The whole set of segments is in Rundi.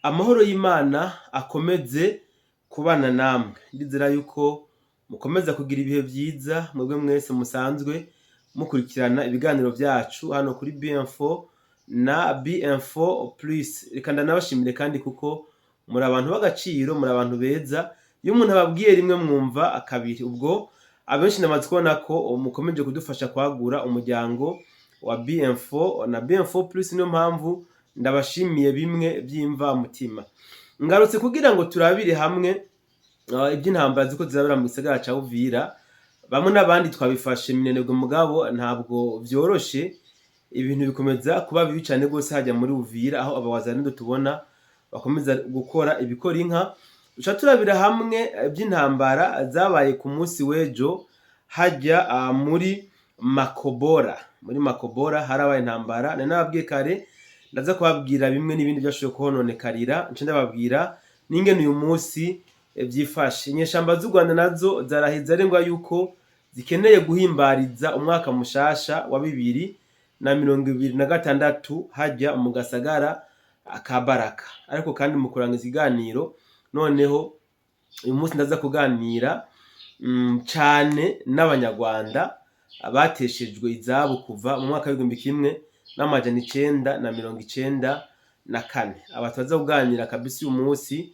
Amahoro y'Imana akomeze kubana namwe. Ndizera yuko mukomeza kugira ibihe vyiza mwebwe mwese musanzwe mukurikirana ibiganiro vyacu hano kuri B-Info na B-Info Plus. Reka ndanabashimire kandi kuko muri abantu b'agaciro, muri abantu beza. Iyo umuntu ababwiye rimwe mwumva kabiri. Ubwo abenshi namaze kubona ko mukomeje kudufasha kwagura umuryango wa B-Info na B-Info Plus, niyo mpamvu ndabashimiye bimwe vy'imvamutima. Ngarutse kugira ngo turabire hamwe ivy'intambara ziriko zirabera mu gisagara ca Uvira. Bamwe n'abandi twabifashe minenebwe, mugabo ntabwo vyoroshe. Ibintu bikomeza kuba bibi cane gose hajya muri Uvira, aho abawazalendo tubona bakomeza gukora ibikora inka. Duca turabira hamwe ivy'intambara zabaye ku munsi w'ejo hajya muri Makobora. Muri Makobora harabaye intambara, nari nababwiye kare, ndaza kubabwira bimwe n'ibindi vyashoboye kuhononekarira, nce ndababwira n'ingene uyu munsi vyifashe. Inyeshamba z'u Rwanda nazo zaraheze arengwa yuko zikeneye guhimbariza umwaka mushasha wa 2026 hajya mu gasagara ka Baraka. Ariko kandi mu kurangiza ikiganiro, noneho uyu munsi ndaza kuganira cane n'Abanyarwanda bateshejwe izabo kuva mu mwaka w'1994. Aba turaza kuganira kabisa uyu munsi,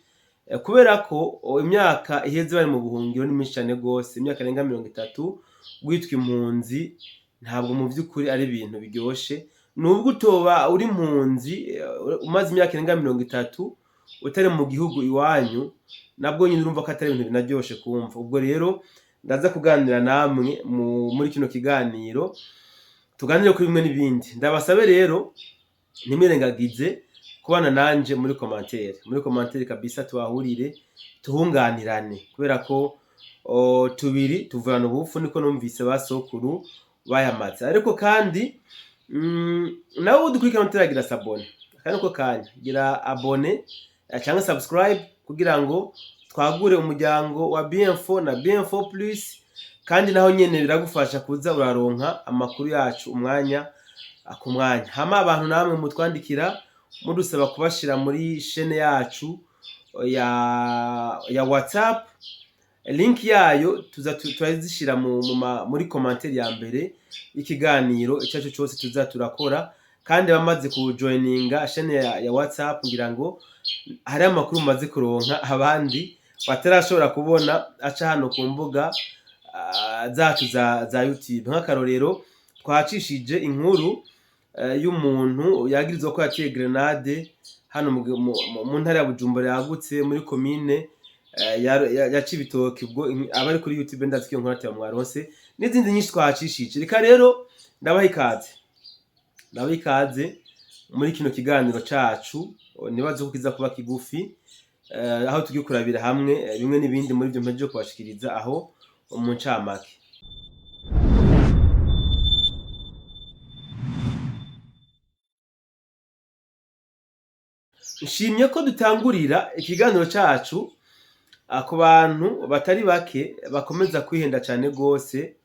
kubera ko imyaka iheze bari mu buhungiro ni myinshi cane gose. Imyaka irenga 30 witwa impunzi ntabwo mu vy'ukuri ari ibintu biryoshe. Nubwo utoba uri impunzi, umaze imyaka irenga 30 utari mu gihugu iwanyu, nabwo nyine urumva ko atari ibintu binaryoshe kumva. Ubwo rero ndaza kuganira namwe muri kino kiganiro, tuganire kuri bimwe n'ibindi. Ndabasabe rero ntimwirengagize kubana nanje muri commentaire, muri commentaire kabisa, tuhahurire tuhunganirane, kubera ko tubiri tuvurana ubupfu, niko numvise basokuru bayamaze. Ariko kandi nawe udukurikirana utaragira s'abonner, aka niko kanya, gira abonner canke subscribe kugira ngo twagure umuryango wa B-Info na B-Info Plus. Kandi naho nyene biragufasha kuza uraronka amakuru yacu umwanya ku mwanya. Hama abantu namwe mutwandikira mudusaba kubashira muri chaîne yacu ya WhatsApp, link yayo tuza turazishira muri commentaire ya mbere y'ikiganiro icyo aricyo cyose tuza turakora. Kandi bamaze kujoininga chaîne ya WhatsApp, ngira ngo hari amakuru mumaze kuronka abandi batarashobora kubona aca hano ku mbuga zacu za YouTube. Nk'akarorero, twacishije inkuru y'umuntu yagirizwa ko yateye grenade hano mu ntara ya Bujumbura yagutse, muri komine ya Cibitoke. Ubwo abari kuri YouTube ndazi ko iyo nkuru atari mwaronse, n'izindi nyinshi twahacishije. Reka rero ndabaha ikaze, ndabaha ikaze muri kino kiganiro cacu. Nibaze ko kiza kuba kigufi, aho tugiye kurabira hamwe bimwe n'ibindi muri ivyo mpejeje kubashikiriza aho mu ncamake. Nshimye ko dutangurira ikiganiro cacu ku bantu batari bake bakomeza kwihenda cane gose,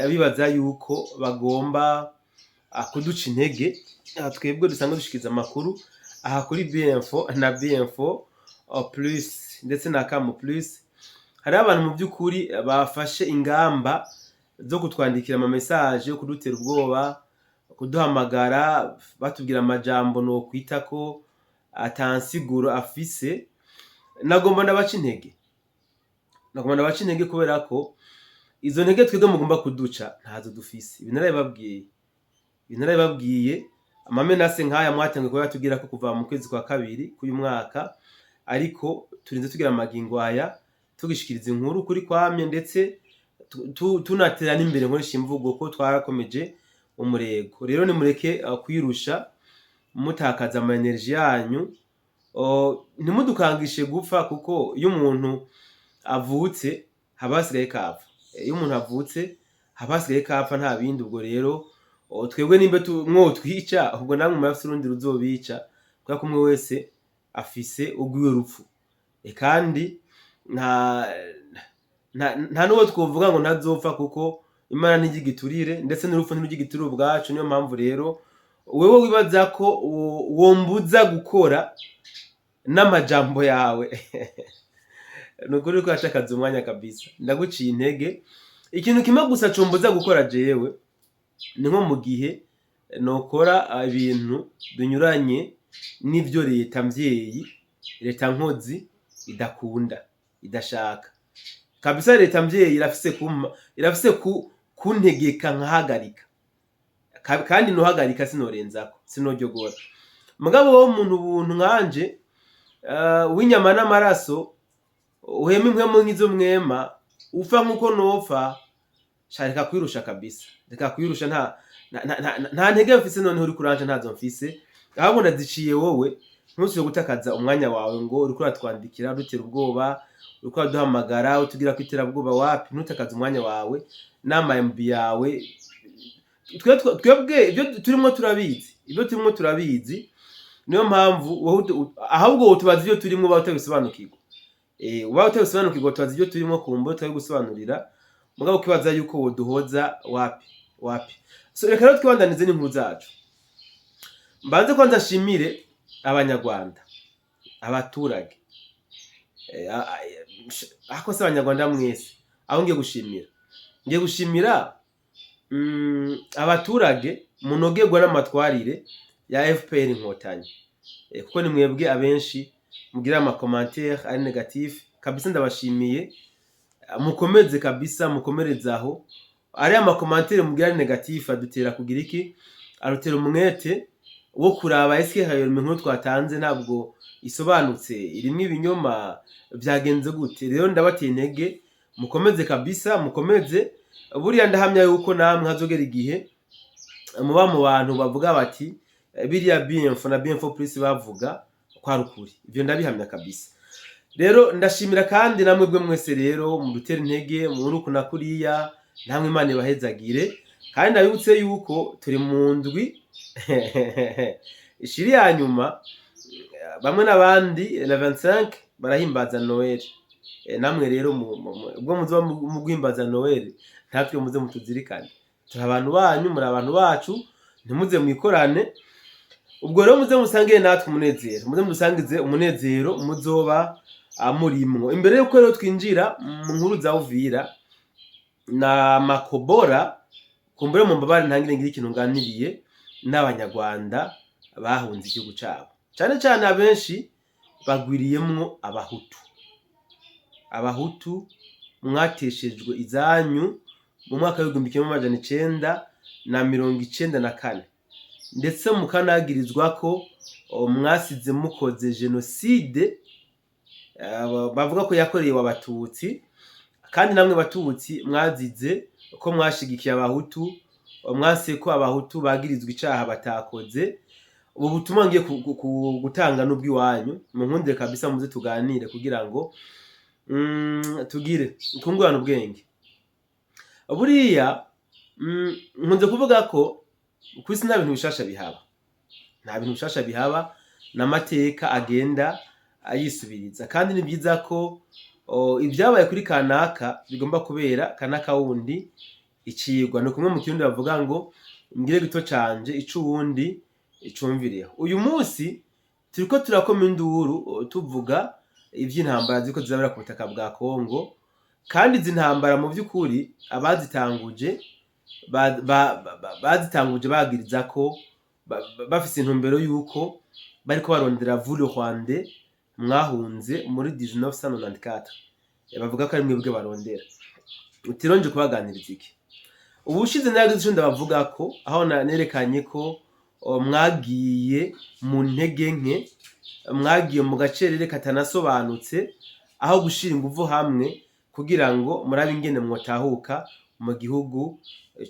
bibaza yuko bagomba kuduca intege, twebwe dusanzwe dushikiza amakuru aha kuri B-Info na B-Info Plus ndetse na Kamo Plus. Hariho abantu mu by'ukuri bafashe ingamba zo kutwandikira ama message yo kudutera ubwoba, kuduhamagara batubwira amajambo nokwita ko atansiguro afise. Nagomba ndabaca intege, nagomba ndabaca intege, kubera ko izo ntege twebwe mugomba kuduca ntazo dufise. Ibi narabibabwiye, ibi narabibabwiye. Ama menaces nk'aya mwatanguye kuba yatubwira ko kuva mu kwezi kwa kabiri k'uyu mwaka, ariko turinze tugira amagingo aya tugishikiriza inkuru kuri kwamye, ndetse tunatera n'imbere, nkoresha imvugo ko twarakomeje umurego. Rero nimureke kwirusha mutakaza ama énergie yanyu. Ntimudukangishe gupfa, kuko iyo umuntu avutse haba hasigaye kapfa. Iyo umuntu avutse haba hasigaye kapfa, nta bindi. Ubwo rero twebwe nimba mwotwica, ubwo namwe murafise urundi ruzobica, kubera ko umwe wese afise urwiwe rupfu. Kandi nta n'uwo twovuga ngo ntazopfa, kuko Imana ntirya igiturire, ndetse n'urupfu ntirurya igiturire ubwacu. Niyo mpamvu rero wewe wibaza ko wombuza gukora. N'amajambo yawe, ni ukuri ko yatakaza umwanya kabisa. Ndaguciye intege. Ikintu kimwe gusa combuza gukora jewe ni nko mu gihe nokora ibintu binyuranye n'ivyo leta mvyeyi, leta nkozi idakunda, idashaka kabisa. Leta mvyeyi irafise kumpa, irafise kuntegeka nkahagarika. Kandi nohagarika, sinorenzako, sinoryogora. Mugabo wowe umuntu ubuntu nkanje, w'inyama n'amaraso, uhema impwemu nk'izo mwema, upfa nkuko nopfa, sha reka kwirusha kabisa, reka kwirusha. Nta ntege mfise. Noneho uriko uranje, ntazo mfise, ahubwo ndaziciye. Wowe ntusubire gutakaza umwanya wawe ngo uriko uratwandikira dutera ubwoba, uriko uraduhamagara utugira ko iterabwoba. Wapi, ntutakaze umwanya wawe n'ama MB yawe. Twebwe ibyo turimwo turabizi, ibyo turimwo turabizi. Niyo mpamvu wowe ahubwo wotubaza ibyo turimwo uba utabisobanukirwa. Uba utabisobanukirwa, tubaza ibyo turimwo, kumva turabigusobanurira. Mugabo ukibaza yuko woduhoza, wapi, wapi. So reka rero twibandanize n'inkuru zacu. Mbanze kwanza nshimire Abanyarwanda, abaturage. Ako se Abanyarwanda mwese, aho ngiye gushimira, ngiye gushimira abaturage munogerwa n'amatwarire ya FPR Inkotanyi, kuko ni mwebwe abenshi mugira ama commentaire ari négatif kabisa. Ndabashimiye, mukomeze kabisa, mukomereze aho. Ariya ma commentaire mugira ari négatif adutera kugira iki? Arutera umwete wo kuraba eske hayo inkuru twatanze ntabwo isobanutse, irimwo ibinyoma, vyagenze gute? Rero ndabateye intege, mukomeze kabisa, mukomeze. Buriya ndahamya yuko namwe hazogera igihe muba mu bantu bavuga bati biriya BMF na BMF Plus bavuga kwari ukuri. Ivyo ndabihamya kabisa. Rero ndashimira kandi namwe bwe mwese rero mudutera intege muri uku na kuriya. Namwe Imana ibahezagire. Kandi ndabibutse yuko turi mu ndwi ishiri ya nyuma. Bamwe n'abandi la 25 barahimbaza Noel. Namwe rero ubwo muzoba mu guhimbaza Noel, natwe muze mutuzirikane. Turi abantu banyu, muri abantu bacu, ntimuze mwikorane. Ubwo rero muze musangire natwe umunezero, muze mudusangize umunezero muzoba murimwo. Imbere yuko rero twinjira mu nkuru za Uvira na Makobora, kumbure mu mbabare ntangire ngire ikintu nganiriye n'Abanyarwanda bahunze igihugu cabo. Cane cane abenshi bagwiriyemwo Abahutu. Abahutu mwateshejwe izanyu mu mwaka w'1994, ndetse mukanagirizwa ko mwasize mukoze jenoside, bavuga ko yakorewe Abatutsi. Kandi namwe Batutsi mwazize ko mwashigikiye Abahutu, mwanse ko Abahutu bagirizwa icaha batakoze. Ubu butumwa ngiye gutanga n'ubw'iwanyu. Munkundire kabisa, muze tuganire kugira ngo tugire twungurane ubwenge. Buriya nkunze kuvuga ko kw'isi nta bintu bishasha bihaba, nta bintu bishasha bihaba, n'amateka agenda ayisubiriza. Kandi ni vyiza ko ivyabaye kuri kanaka bigomba kubera kanaka wundi icigwa. Ni kumwe mu Kirundi bavuga ngo ngire gito canje ico uwundi icumvireho. Uyu munsi turiko turakoma induru, tuvuga ivy'intambara ziriko zirabera ku butaka bwa Kongo. Kandi izi ntambara mu vy'ukuri abazitanguje bazitanguje bagiriza ko bafise intumbero yuko bariko barondera vous les Rwandais mwahunze muri 1994. Bavuga ko ari mwebwe barondera. Uti rero nje kubaganiriza iki? Ubushize naragize ico ndabavugako, aho nerekanye ko mwagiye mu ntege nke, mwagiye mu gacerere katanasobanutse, aho gushira inguvu hamwe kugira ngo murabe ingene mwotahuka mu gihugu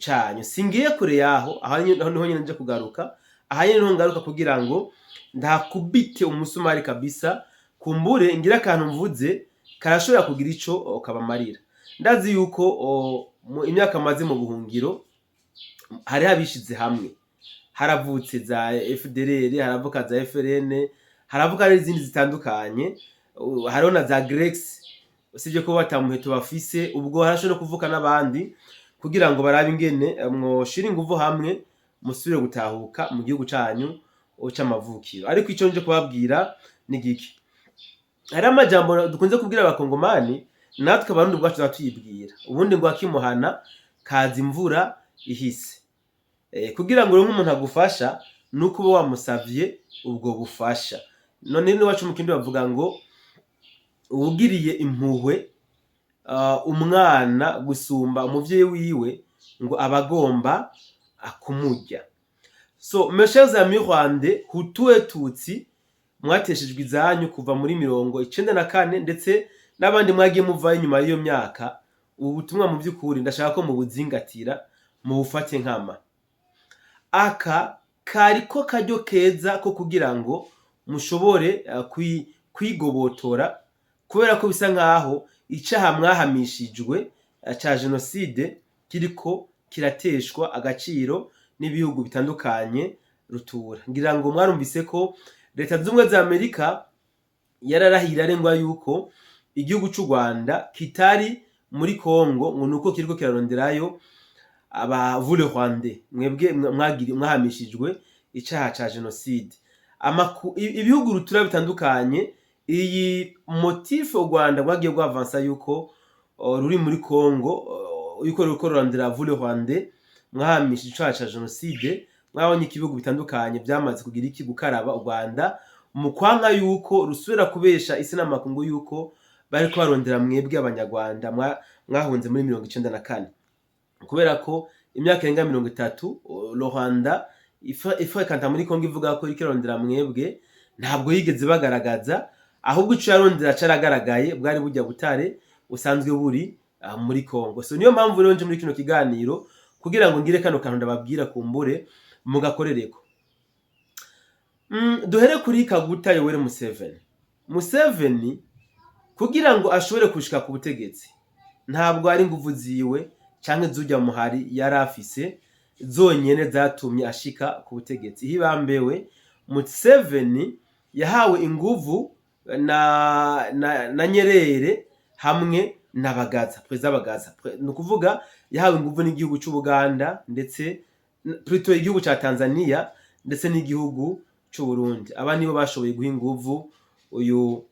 canyu. Singiye kure yaho, aho niho nyene nje kugaruka. Aha nyene niho ngaruka kugira ngo ndahakubite umusumari kabisa, kumbure ngire akantu mvuze karashobora kugira ico kabamarira. Ndazi yuko mu imyaka maze mu buhungiro hariho abishize hamwe, haravutse za FDLR, haravuka za FRN, haravuka n'izindi zitandukanye, hariho na za Grex, usibye ko batamuheto bafise. Ubwo harashobora no kuvuka n'abandi kugira ngo barabe ingene mwoshira inguvu hamwe musubire gutahuka mu gihugu canyu c'amavukiro. Ariko ico nje kubabwira ni giki? Hari amajambo dukunze kubwira Abakongomani, natwe Abarundi ubwacu tuba tuyibwira ubundi ngo akimuhana kaza imvura ihise. Kugira ngo uronke umuntu agufasha nuko uba wamusavye ubwo bufasha. None n'iwacu mu Kirundi bavuga ngo uwugiriye impuhwe umwana gusumba umuvyeyi wiwe ngo aba agomba kumurya. So mes chers amis rwandais, Hutu et Tutsi, mwateshejwe izanyu kuva muri 94, ndetse n'abandi mwagiye muvayo inyuma y'iyo myaka, ubu butumwa mu vy'ukuri ndashaka ko mubuzingatira, mubufate nkama. Aka kariko karyo keza ko kugira ngo mushobore kwigobotora, kubera ko bisa nkaho icaha mwahamishijwe ca jenoside kiriko kirateshwa agaciro n'ibihugu bitandukanye rutura. Ngira ngo mwarumvise ko Leta Zunze za Amerika yararahiye arengwa yuko igihugu c'u Rwanda kitari muri Congo, ngo nuko kiriko kiraronderayo aba vous les Rwandais, mwebwe mwahamishijwe icaha ca jenoside. Ibihugu rutura bitandukanye, iyi motif u Rwanda rwagiye rwavansa yuko ruri muri Congo, yuko ruriko rurondera vous les Rwandais mwahamishije icaha ca jenoside, mwabonye ko ibihugu bitandukanye vyamaze kugira iki? Gukaraba u Rwanda mu kwanka yuko rusubira kubesha isi n'amakungu yuko bariko barondera mwebwe Abanyarwanda mwahunze muri 94, kubera ko imyaka irenga 30 le Rwanda ifrekanta muri Congo ivuga ko iriko irarondera mwebwe, ntabwo yigeze bagaragaza. Ahubwo ico yarondera caragaragaye, bwari burya butare busanzwe buri muri Congo. So niyo mpamvu rero nje muri kino kiganiro kugira ngo ngire kano kantu ndababwira, kumbure mugakorereko. Duhere kuri Kaguta Yoweri Museveni. Museveni kugira ngo ashobore gushika ku butegetsi ntabwo ari inguvu ziwe canke zurya muhari yari afise zonyene zatumye ashika ku butegetsi. Hibambewe, Museveni yahawe inguvu na Nyerere hamwe na Bagaza, Perezida Bagaza. Ni ukuvuga yahawe inguvu n'igihugu c'Ubuganda, ndetse plutôt igihugu ca Tanzania ndetse n'igihugu c'Uburundi. Aba nibo bashoboye guha inguvu uyu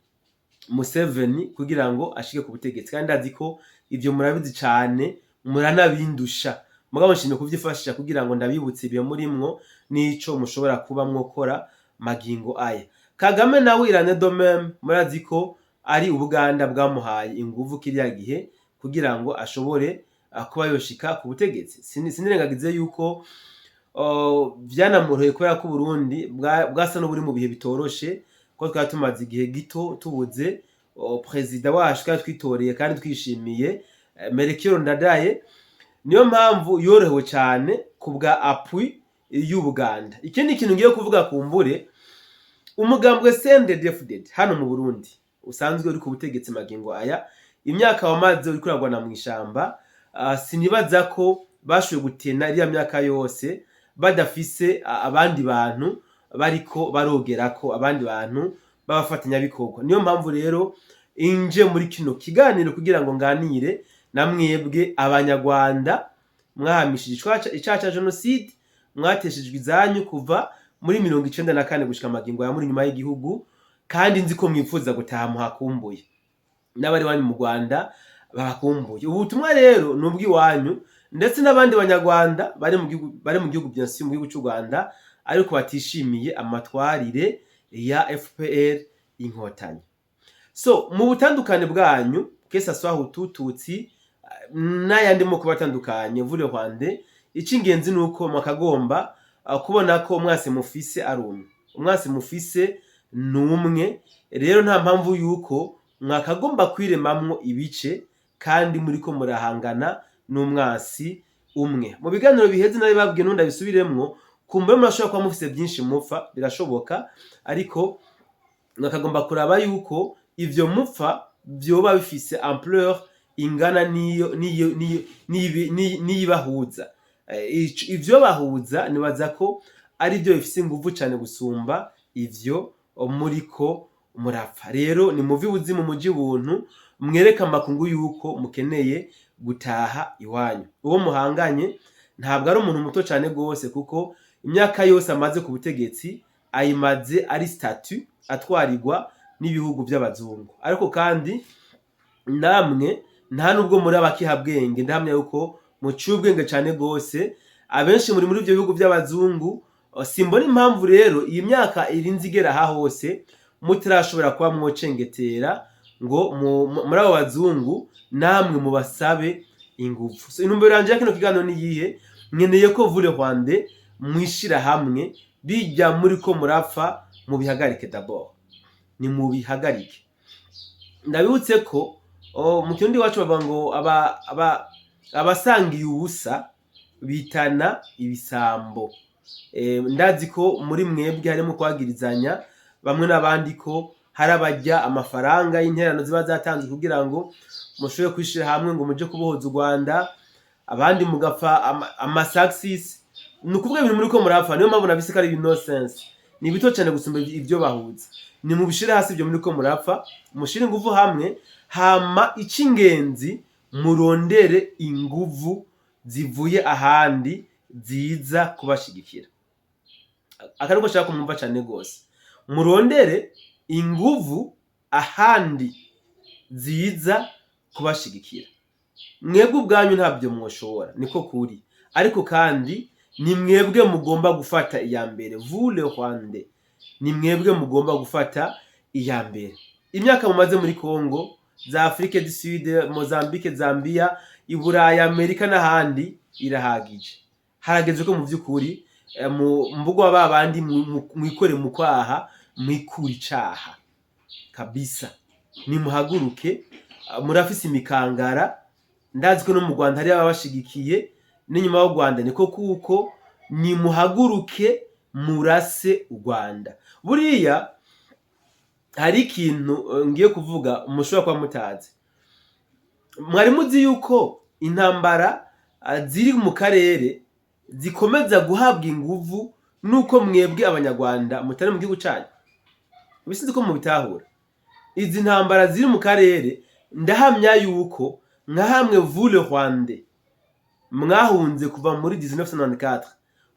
Museveni kugira ngo ashike ku butegetsi, kandi ndazi ko ivyo murabizi cane, muranabindusha. Mugabo nshimye kuvyifashisha kugira ngo ndabibutse ibihe murimwo n'ico mushobora kuba mwokora magingo aya. Kagame nawe il en est de même, murazi ko ari Ubuganda bwamuhaye inguvu kiriya gihe kugira ngo ashobore kuba yoshika ku butegetsi. Sinirengagize yuko vyanamworoheye kubera ko Uburundi bwasa n'uburi mu bihe bitoroshe, ko twari tumaze igihe gito tubuze perezida wacu twari twitoreye kandi twishimiye, Melchior Ndadaye. Niyo mpamvu yorohewe cane ku bwa appui y'Ubuganda. Ikindi kintu ngiye kuvuga, kumbure umugambwe CNDD-FDD hano mu Burundi usanzwe uri ku butegetsi magingo aya, imyaka wamaze uriko uragwana mw'ishamba, sinibaza ko bashoboye gutena iriya myaka yose badafise abandi bantu bariko barogerako, abandi bantu b'abafatanyabikorwa. Niyo mpamvu rero inje muri kino kiganiro kugira ngo nganire na mwebwe Abanyarwanda mwahamishije icaha ca jenoside, mwateshejwe izanyu kuva muri 94 gushika magingo ya muri nyuma y'igihugu, kandi nzi ko mwifuza gutaha, muhakumbuye, n'abari wanyu mu Rwanda babakumbuye. Ubu butumwa rero ni ubw'iwanyu ndetse n'abandi Banyarwanda bari mu gihugu, bien sûr mu gihugu c'u Rwanda, ariko batishimiye amatwarire ya FPR Inkotanyi. So mu butandukane bwanyu, que ça soit Hutu, Tutsi n'ayandi moko batandukanye, vous les Rwandais, ic'ingenzi ni uko mwakagomba kubona ko umwasi mufise ari umwe. Umwasi mufise ni umwe. Rero nta mpamvu yuko mwakagomba kwiremamwo ibice kandi muriko murahangana n'umwasi umwe. Mu biganiro biheze narabibabwiye, n'ubu ndabisubiremwo: kumbure murashobora kuba mufise vyinshi mupfa, birashoboka, ariko mwakagomba kuraba yuko ivyo mupfa vyoba bifise ampleur ingana n'iyo n'iyo n'iyibahuza. Ivyo bahuza nibaza ko ari vyo bifise inguvu cane gusumba ivyo muriko murapfa. Rero nimuve ibuzimu muje ibuntu, mwereke amakungu yuko mukeneye gutaha iwanyu. Uwo muhanganye ntabwo ari umuntu muto cane gose, kuko imyaka yose amaze ku butegetsi ayimaze ari statut atwarirwa n'igihugu c'Ubuganda. n'ibihugu vy'abazungu. Ariko kandi namwe nta nubwo muri abakihabwenge, ndahamya yuko muciye ubwenge cane gose. Abenshi muri ivyo bihugu vy'abazungu. Simbona impamvu rero iyi myaka irinze igera aha hose mutarashobora kuba mwocengetera ngo muri abo bazungu namwe mubasabe inguvu. So, intumbero yanje ya kino kiganiro ni iyihe? Nkeneye ko vous les Rwandais mwishira hamwe, bijya muri ko murapfa mubihagarike. D'abord ni mubihagarike. Ndabibutse ko mu Kirundi iwacu bavuga ngo abasangiye ubusa bitana ibisambo. Ndazi ko muri mwebwe harimo kwagirizanya bamwe n'abandi ko hari abarya amafaranga y'interano ziba zatanzwe kugira ngo mushobore kwishira hamwe ngo muje kubohoza u Rwanda, abandi mugapfa ama success. Ni ukuvuga ibintu muriko murapfa, niyo mpamvu nabise ko ari nonsense, ni bito cyane gusumba ibyo bahuza. Ni mubishire hasi ibyo muriko murapfa, mushire inguvu hamwe. Hama ic'ingenzi, murondere inguvu zivuye ahandi ziza kubashigikira. Aka niko nshaka kumwumva cane gose: murondere inguvu ahandi ziza kubashigikira. Mwebwe ubwanyu ntabyo mwoshobora, niko kuri, ariko kandi ni mwebwe mugomba gufata iya mbere. Vous les Rwandais, ni mwebwe mugomba gufata iya mbere. Imyaka mumaze muri Congo, za Afrique du Sud, Mozambique, Zambia, Iburaya, Amerika n'ahandi irahagije. Harageze ko mu vy'ukuri mu mbugo wa babandi mwikore mu kwaha, mwikure icaha kabisa. Nimuhaguruke, murafise imikangara. Ndazi ko no mu Rwanda hari ababashigikiye, n'inyuma y'u Rwanda niko kuko. Nimuhaguruke murase u Rwanda. Buriya hari ikintu ngiye kuvuga mushobora kuba mutazi. Mwari muzi yuko intambara ziri mu karere zikomeza guhabwa inguvu nuko mwebwe Abanyarwanda mutari mu gihugu canyu? Bisinzi ko mubitahura. Izi ntambara ziri mu karere, ndahamya yuko nka hamwe vous les Rwandais mwahunze kuva muri 1994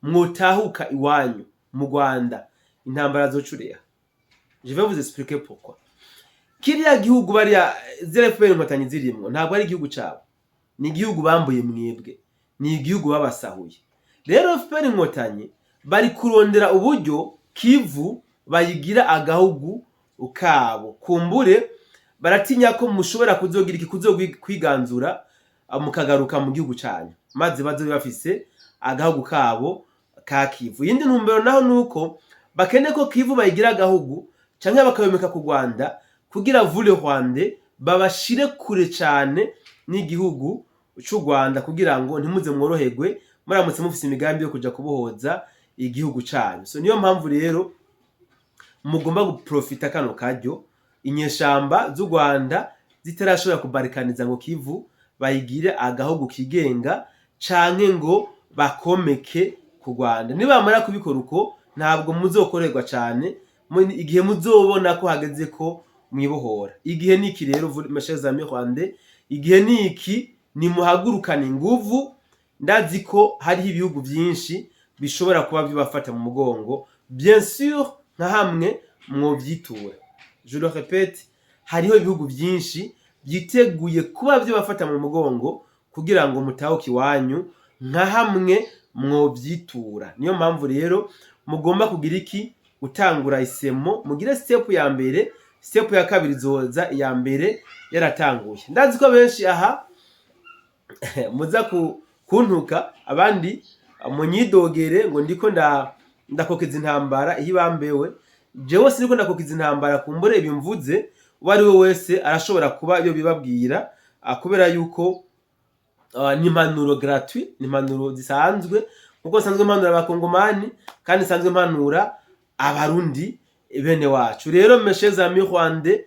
mwotahuka iwanyu mu Rwanda, intambara zocureha. Je vais vous expliquer pourquoi. Kiriya gihugu bariya ziriya FPR Inkotanyi zirimwo ntabwo ari igihugu cabo, ni igihugu bambuye mwebwe, ni igihugu babasahuye. Rero FPR Inkotanyi bari kurondera uburyo Kivu bayigira agahugu kabo. Kumbure baratinya ko mushobora kuzogira iki, kuzokwiganzura, mukagaruka mu gihugu canyu, maze bazobe bafise agahugu kabo ka Kivu. Iyindi ntumbero naho nuko bakeneye ko Kivu bayigira agahugu canke bakayomeka ku Rwanda kugira vous les Rwandais babashire kure cane n'igihugu c'u Rwanda, kugira ngo ntimuze mworoherwe muramutse mufise imigambi yo kuja kubohoza igihugu canyu. So niyo mpamvu rero mugomba guprofita kano karyo inyeshamba z'u Rwanda zitarashobora kubarikaniza ngo Kivu bayigire agahugu kigenga canke ngo bakomeke ku Rwanda. Nibamara kubikora uko, ntabwo muzokorerwa cane igihe muzobona ko hageze ko mwibohora. Igihe ni iki rero, mes chers amis rwandais, igihe ni iki. Nimuhagurukane inguvu. Ndazi ko hariho ibihugu vyinshi bishobora kuba bibafata mu mugongo, bien sûr nka hamwe mwovyitura. Je le répète, hariho ibihugu vyinshi vyiteguye kuba vyobafata mu mugongo kugira ngo mutahuke iwanyu nka hamwe mwovyitura. Niyo mpamvu rero mugomba kugira iki? Gutangura isemo, mugire step ya mbere. Step ya kabiri izoza iya mbere yaratanguye. Ndazi ko benshi aha muza kuntuka, abandi munyidogere ngo ndiko ndakokeza intambara. Iyo ibambewe, jewe siniko ndakokeza intambara. Kumbure ibi mvuze uwo ari we wese arashobora kuba iyo bibabwira, kubera yuko ni impanuro gratuit, ni impanuro zisanzwe nkuko nsanzwe mpanura Abakongomani kandi nsanzwe mpanura Abarundi bene wacu. Rero mes chers amis rwandais,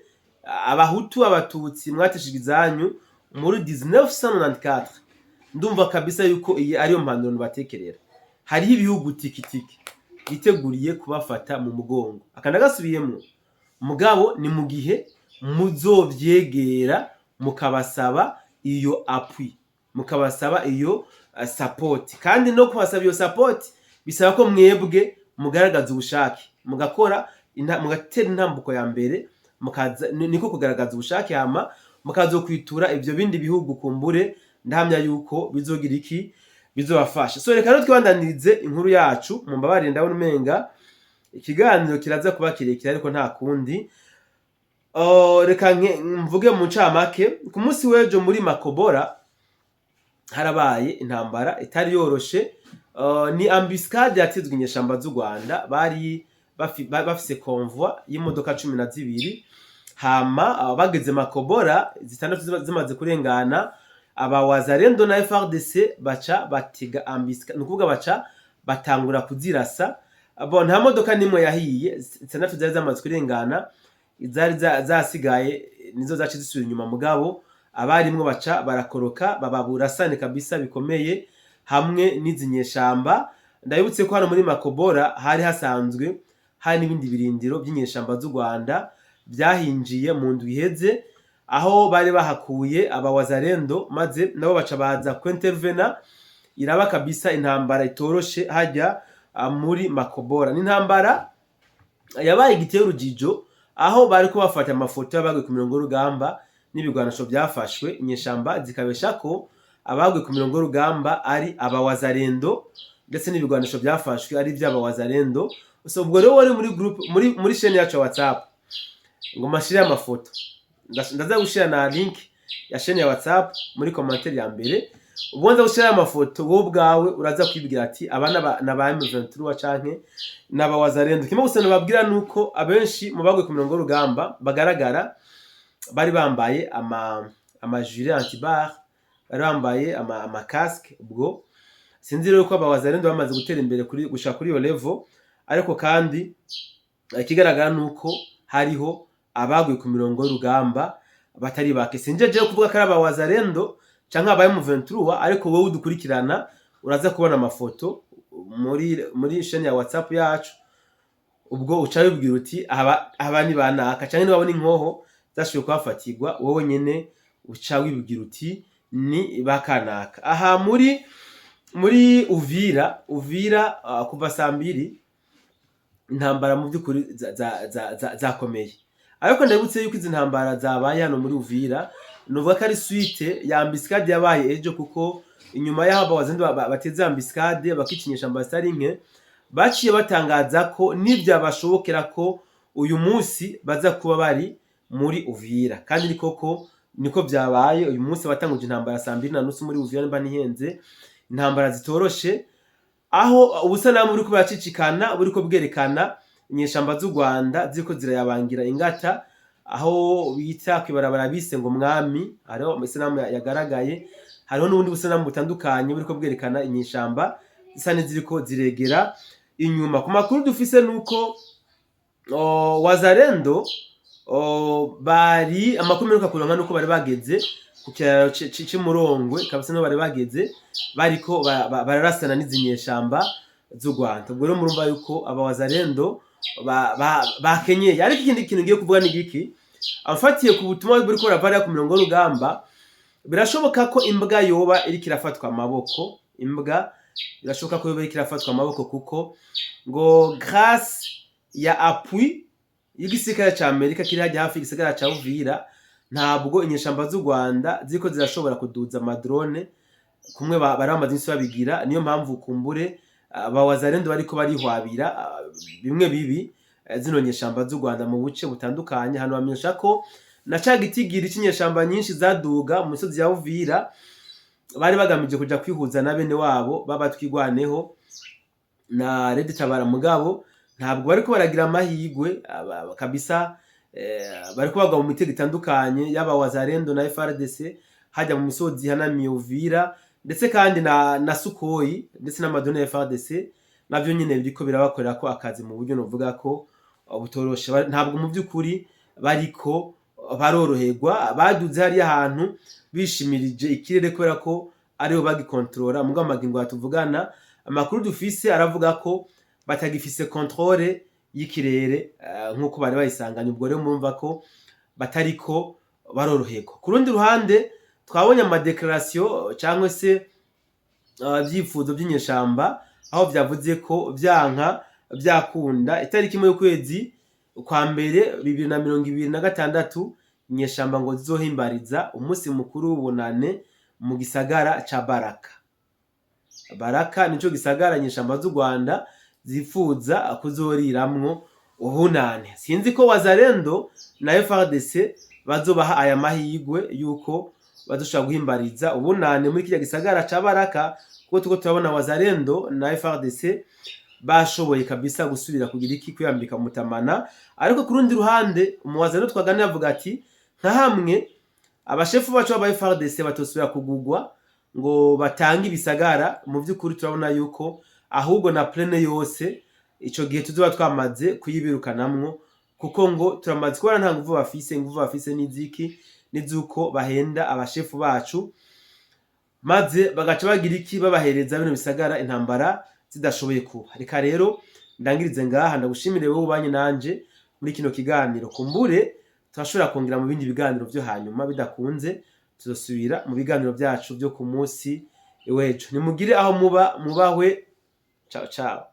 Abahutu, Abatutsi mwateshejwe izanyu muri 1994, ndumva kabisa yuko iyi ariyo mpanuro nubatekerera. Hariho ibihugu tikitiki biteguriye kubafata mu mugongo. Aka ndagasubiyemwo: mugabo ni mu gihe muzovyegera mukabasaba iyo appui, mukabasaba iyo support. Kandi no kubasaba iyo support bisaba ko mwebwe mugaragaza ubushake, mugakora, mugatera intambuko ya mbere. Mukaza niko kugaragaza ubushake, hama mukazokwitura ivyo bindi bihugu. Kumbure ndahamya yuko bizogira iki, bizobafasha. So reka rero twibandanirize inkuru yacu. Mumbabarire, ndabona umenga ikiganiro kiraza kuba kirekire, ariko nta kundi. Reka mvuge mu ncamake. Ku munsi w'ejo muri Makobora harabaye intambara itari yoroshe. Ni embuscade yatezwe inyeshamba z'u Rwanda. Bari bafise convoi y'imodoka 12, hama bageze Makobora, zitandatu zimaze kurengana, aba Wazalendo na FARDC baca batega embuscade, ni ukuvuga baca batangura kuzirasa. Bo nta modoka nimwe yahiye, zitandatu zari zamaze kurengana, izari zasigaye nizo zaci zisubira inyuma, mugabo abarimwo baca barakoroka, bababurasane kabisa bikomeye hamwe n'izi nyeshamba. Ndabibutse ko hano muri Makobora hari hasanzwe hari n'ibindi birindiro by'inyeshamba z'u Rwanda byahinjiye mu ndwi iheze, aho bari bahakuye abawazalendo, maze nabo baca baza kwintervena, iraba kabisa intambara itoroshe hajya muri Makobora. Ni intambara yabaye igiteye urujijo, aho bariko bafata amafoto y'abaguye ku mirongo y'urugamba n'ibigwanisho byafashwe, inyeshamba zikabesha ko abaguye ku mirongo y'urugamba ari abawazalendo, ndetse n'ibigwanisho byafashwe ari ivy'abawazalendo. So ubwo rero wari muri group, muri chaîne yacu ya WhatsApp, ngo mashire amafoto. Ndaza gushira na link ya chaîne ya WhatsApp muri commentaire ya mbere. Ubwo nza gushira amafoto, wowe ubwawe uraza kwibwira ati aba naba M23 canke naba Wazalendo. Kimwe gusa nababwira nuko abenshi mu baguye ku mirongo y'urugamba bagaragara bari bambaye ama gilet anti-balles, bari bambaye ama casque. Ubwo sinzi rero ko aba Wazalendo bamaze gutera imbere kuri gushika kuri iyo level, ariko kandi ikigaragara nuko hariho abaguye ku mirongo y'urugamba batari bake. Sinje jewe kuvuga ko ari aba Wazalendo canke aba M23, ariko wowe udukurikirana uraza kubona amafoto muri chaîne ya WhatsApp yacu. Ubwo uca wibwira uti aba ni banaka, canke niwabona inkoho zashoboye kuhafatirwa, wowe nyene uca wibwira uti ni bakanaka. Aha muri Uvira, kuva saa 2 intambara mu by'ukuri zakomeye, ariko ndabutse yuko izi ntambara zabaye hano muri Uvira, nuvuga ko ari suite ya embuscade yabaye ejo, kuko inyuma y'aho abawazindi bateze embuscade bakica inyeshamba zitari nke, baciye batangaza ko nivyabashobokera ko uyu munsi baza kuba bari muri Uvira, kandi ni koko niko vyabaye. Uyu munsi batanguje intambara saa 2:30 muri Uvira, nimba ntihenze, intambara zitoroshe, aho ubusanamu buriko buracicikana buriko bwerekana inyeshamba z'u Rwanda ziriko zirayabangira ingata aho bita kwibarabara bise ngo Mwami. Hariho amasanamu yagaragaye, hariho n'ubundi busanamu butandukanye buriko bwerekana inyeshamba zisa n'iziriko ziregera inyuma. Ku makuru dufise nuko Wazalendo bari, amakuru mperuka kuronka nuko bari bageze ku kiraro c'Imurongwe kabisa, niho bari bageze, bariko bararasana n'izi nyeshamba z'u Rwanda. Ubwo rero murumva yuko aba Wazalendo bakenyeye. Ariko ikindi kintu ngiye kuvuga ni giki? Amfatiye ku butumwa buriko burava ku mirongo y'urugamba, birashoboka ko imbwa yoba iriko irafatwa amaboko. Imbwa birashoboka ko yoba iriko irafatwa amaboko, kuko ngo grâce ya appui y'igisirikare ca Amerika kiri hajya hafi y'igisagara ca Uvira, ntabwo inyeshamba z'u Rwanda ziriko zirashobora kuduza ama drone kumwe bari bamaze imisi babigira. Niyo mpamvu kumbure aba Wazalendo bariko barihwabira bimwe bibi zino nyeshamba z'u Rwanda mu buce butandukanye. Hano bamenyesha ko na ca gitigiri c'inyeshamba nyinshi zaduga mu misozi ya Uvira, bari bagamije kuja kwihuza na bene wabo baba Twigwaneho na Red Tabara, mugabo ntabwo bariko baragira amahigwe kabisa. Bariko bagwa mu mitego itandukanye yaba Wazalendo na FARDC hajya mu misozi ihanamiye Uvira, ndetse kandi na Sukhoi ndetse n'ama drone ya FARDC navyo nyene biriko birabakorera ko akazi mu buryo novuga ko butoroshe. Ntabwo mu vy'ukuri bariko baroroherwa. Baduze hariya ahantu bishimirije ikirere kubera ko aribo bagikontorora, mugabo amagingo tuvugana, amakuru dufise aravuga ko batagifise contrôle y'ikirere nk'uko bari bayisanganye. Ubwo rero murumva ko batariko baroroherwa. Ku rundi ruhande, twabonye ama déclaration cyangwa se ibyifuzo by'inyeshamba, aho vyavuze ko vyanka vyakunda itariki 1 y'ukwezi kwa mbere 2026, inyeshamba ngo zizohimbariza umunsi mukuru w'ubunane mu gisagara ca Baraka. Baraka nico gisagara inyeshamba z'u Rwanda zifuza kuzoriramwo ubunane. Sinzi ko Wazalendo na FARDC bazobaha aya mahigwe yuko bazoshobora guhimbariza ubunane muri kirya gisagara ca Baraka, kuko turiko turabona Wazalendo na FARDC bashoboye kabisa gusubira kugira iki? Kwiyambika umutamana. Ariko ku rundi ruhande, umuwazalendo twaganira avuga ati nka hamwe abashefu bacu b'aba FARDC batosubira kugugwa ngo batange ibisagara, mu vy'ukuri turabona yuko ahubwo na plaine yose ico gihe tuzoba twamaze kuyibirukanamwo, kuko ngo turamaze kubona nta nguvu bafise. Inguvu bafise n'iziki? Nizuko bahenda abashefu bacu, maze bagaca bagira iki? Babahereza bino bisagara intambara zidashoboye kuba. Reka rero ndangirize ngaha, ndagushimire wowe ubanye nanje muri kino kiganiro. Kumbure turashobora kongera mu bindi biganiro vyo hanyuma, bidakunze tuzosubira mu biganiro vyacu vyo ku munsi w'ejo. Nimugire aho muba mubahwe. Ciao ciao.